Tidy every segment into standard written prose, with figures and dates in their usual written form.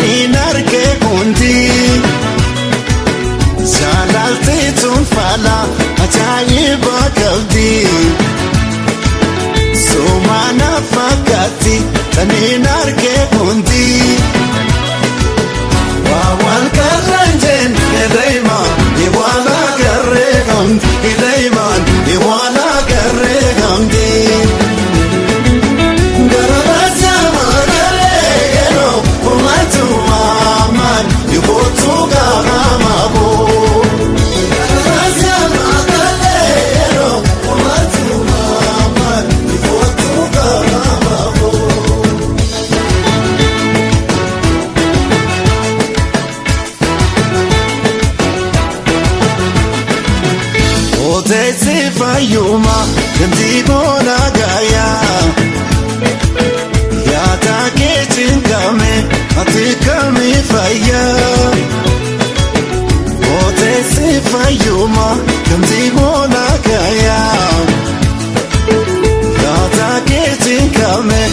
Taniin argee hundi jaalalti tun fala ajaa'iba qabdi. Sumaana fakkaatti taniin argee hundi. Waa wal karranjeen hidhaymaan iwala garree gamti hidhaymaan iwala garree gamti. Fayyuma gamtii boona gaayaa yaada keetiin kame ati kami fayyaa. Oteessi fayyuma gamtii boona gaayaa yaada keetiin kame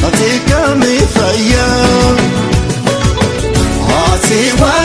ati kami fayyaa. Ati waan.